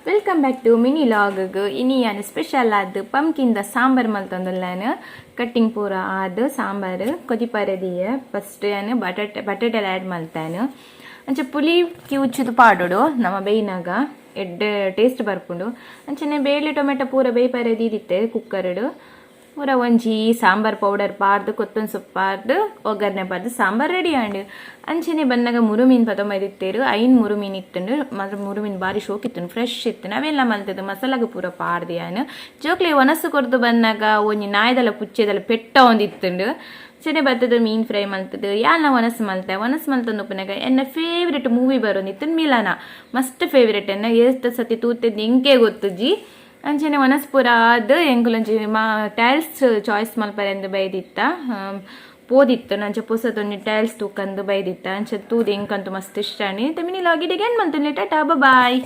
Welcome back to mini vlog. ಇನಿ ಯಾನ್ special ಆದ್ ಪಂಪ್ಕಿನ್ ದ ಸಾಂಬಾರ್ ಮಲ್ತೊಂದುಲ್ಲೆನ್. ಕಟ್ಟಿಂಗ್ ಪೂರ ಆದ್ ಸಾಂಬಾರ್ ಕೊದಿಪರೆ ದೀಯೆ. ಫಸ್ಟ್ ಯಾನ್ ಬಟಾಟೆ ಬಟಾಟೆ ಆ್ಯಡ್ ಮಲ್ತೇನೆ. ಅಂಚ ಪುಲಿ ಕಿವುಚುದು ಪಾಡೊಡು ನಮ ಬೇಯ್ನಾಗ, ಎಡ್ಡೆ ಟೇಸ್ಟ್ ಬರ್ಪುಂಡು. ಅಂಚನೆ ಬೇಳೆ, ಟೊಮೆಟೊ ಪೂರ ಬೇಯ್ಪರೆ ದೀದಿತ್ತೆ ಕುಕ್ಕರ್ಡ್. ಪೂರ ಒಂಜಿ ಸಾಂಬಾರ್ ಪೌಡರ್ ಪಾಡ್ದು, ಕೊತ್ತಂಬರಿ ಸೊಪ್ಪು ಪಾಡ್ದು, ಒಗ್ಗರಣೆ ಪಾಡ್ದು ಸಾಂಬಾರ್ ರೆಡಿ ಆಂಡ್. ಅಂಚನೆ ಬನ್ನಗ ಮುರು ಮೀನ್ ಪತೊಂಬೈದಿತ್ತೇರು. ಐನ್ ಮುರು ಮೀನ್ ಇತ್ತುಂಡು ಮಾತ್ರ. ಮುರು ಮೀನ್ ಬಾರಿ ಶೋಕ್ ಇತ್ತುಂಡು, ಫ್ರೆಶ್ ಇತ್ತು. ಅವೆಲ್ಲ ಮಲ್ತದ್ದು ಮಸಾಲಾಗ ಪೂರ ಪಾಡ್ದು ಯಾನ್ ಜೋಕ್ಲೆ ಒನಸು ಕೊರ್ದು ಬಂದಾಗ ಒಂಜಿ ನಾಯ್ದಲ ಪುಚ್ಚೆದಲ ಪೆಟ್ಟ ಒಂದಿತ್ತುಂಡು. ಚೆನೆ ಬತ್ತದ ಮೀನ್ ಫ್ರೈ ಮಲ್ತದು ಯಾಲ್ನ ಒನಸು ಮಲ್ತೆ. ಒನಸು ಮಲ್ತೊಂದು ಉಪ್ಪುನಗ ಎನ್ನ ಫೇವ್ರೆಟ್ ಮೂವಿ ಬರೋಂದಿತ್ತು, ಮಿಲನ. ಮಸ್ತ್ ಫೇವ್ರೆಟ್ ಎನ್ನ. ಏತ್ ಸತಿ ತೂತೆದ್ ಎಂಕೆ ಗೊತ್ತುಜಿ. ಅಂಚನೆ ಒನಸ್ ಪೂರ ಆದ್ ಎಂಕುಲೊಂಜಿ ಮಾ ಟೈಲ್ಸ್ ಚಾಯ್ಸ್ ಮಲ್ಪರೆಂದು ಬೈದಿತ್ತ ಪೋದಿತ್ತು. ಅಂಚ ಪೊಸತೊಂಜಿ ಟೈಲ್ಸ್ ತೂಕಂದು ಬೈದಿತ್ತ. ಅಂಚ ತೂದು ಎಂಕಂತೂ ಮಸ್ತ್ ಇಷ್ಟ ಆಂಡ್. ಮಿನಿ ವ್ಲಾಗ್ ಇಡೆಗ್ ಎಂಡ್ ಮಲ್ತೊನ್ಲೆ. ಟಾಟಾ, ಬಾಯ್.